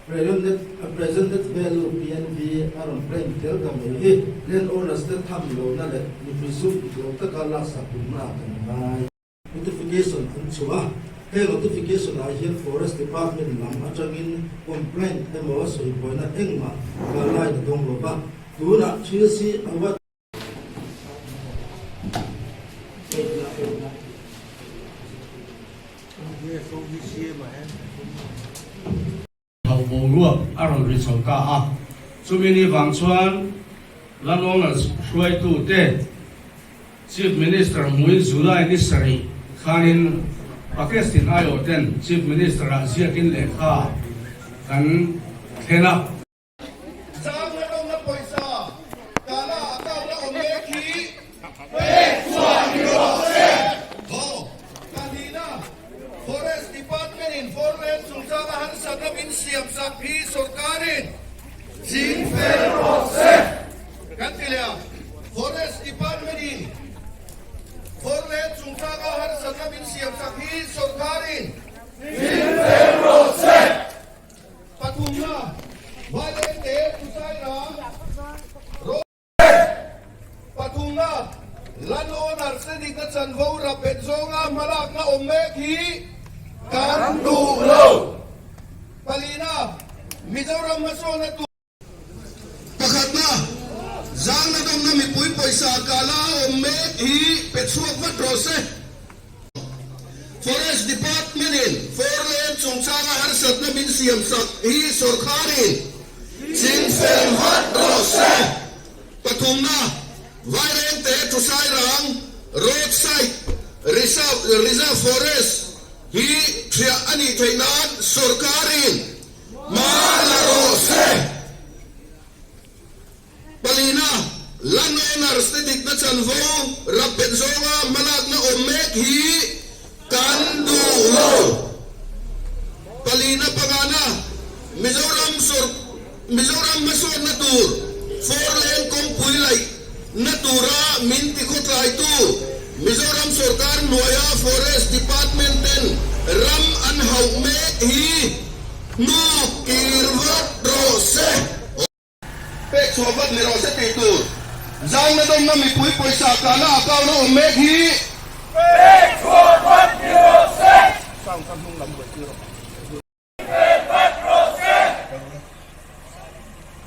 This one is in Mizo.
Present Net Value, PNV, a rawn claim tel ta mai hi land owners te tham lohna leh mipui sum dik lo taka laksak tumna ah kan ngai. Notification an chhuah a, he notification ah hian Forest Department lam atangin complaint emaw sawibuaina engmah kalai a dawng lo va, tunah thil si a vat. Hauh boruak a rawn ri chho ta a, chumi ni vang chuan Lanongas hruaitute Chief Minister hmuin July ni sarih khanin Pakistan aiawhten Chief Minister-ah ziakin lehkha kan thlen a. Zangna dawmna pawisa Tana account a awm mek hi pek chhuah ni rawh se. Aw, pahnihna, Forest Department in Foreland chungchanga harsatna min siam sak hi sorkarin ching fel rawh se. Kan ti leh a, Forest Department in Foreland chungchanga harsatna min siam sak hi sorkarin ching fel rawh se. Pathumna, Vailente Tusaira Road. Pathumna, Land owner Sedikna chanvo rapbet zawnga hmalakna awm mek hi kan duh lo. Palina, Mizoram hmasawnna tur. Pakhatna, Zangna dawmna mipui pawisa kala a awm mek hi pe chhuak vat rawh se. Forest Department-in four lane chungchanga harsatna min siam sak hi sawrkharin chingfel vat rawh se. Pathumna, Vairengte Thusairang Road Side Reserve Forest hi thiah a nih theih nan sawrkarin hma la rawh se. Palina, Land owners te dikna chanvo rapbet zawnga hmalakna awm mek hi kan duh lo. Palina pangana, Mizoram sawr Mizoram hmasawnna tur four lane kawngpui laih na tura min tikhawtlaitu Mizoram sawrkar hnuaia Forest Department ten ram an hauh mek hi hnuk kir vat rawh se. Pek chhuah vat ni rawh se tih tur. Zangna dawmna mipui pawisa kahna account a awm mek hi. Pek chhuah vat ni rawh se. Sound kha hnung lam buai tir rawh.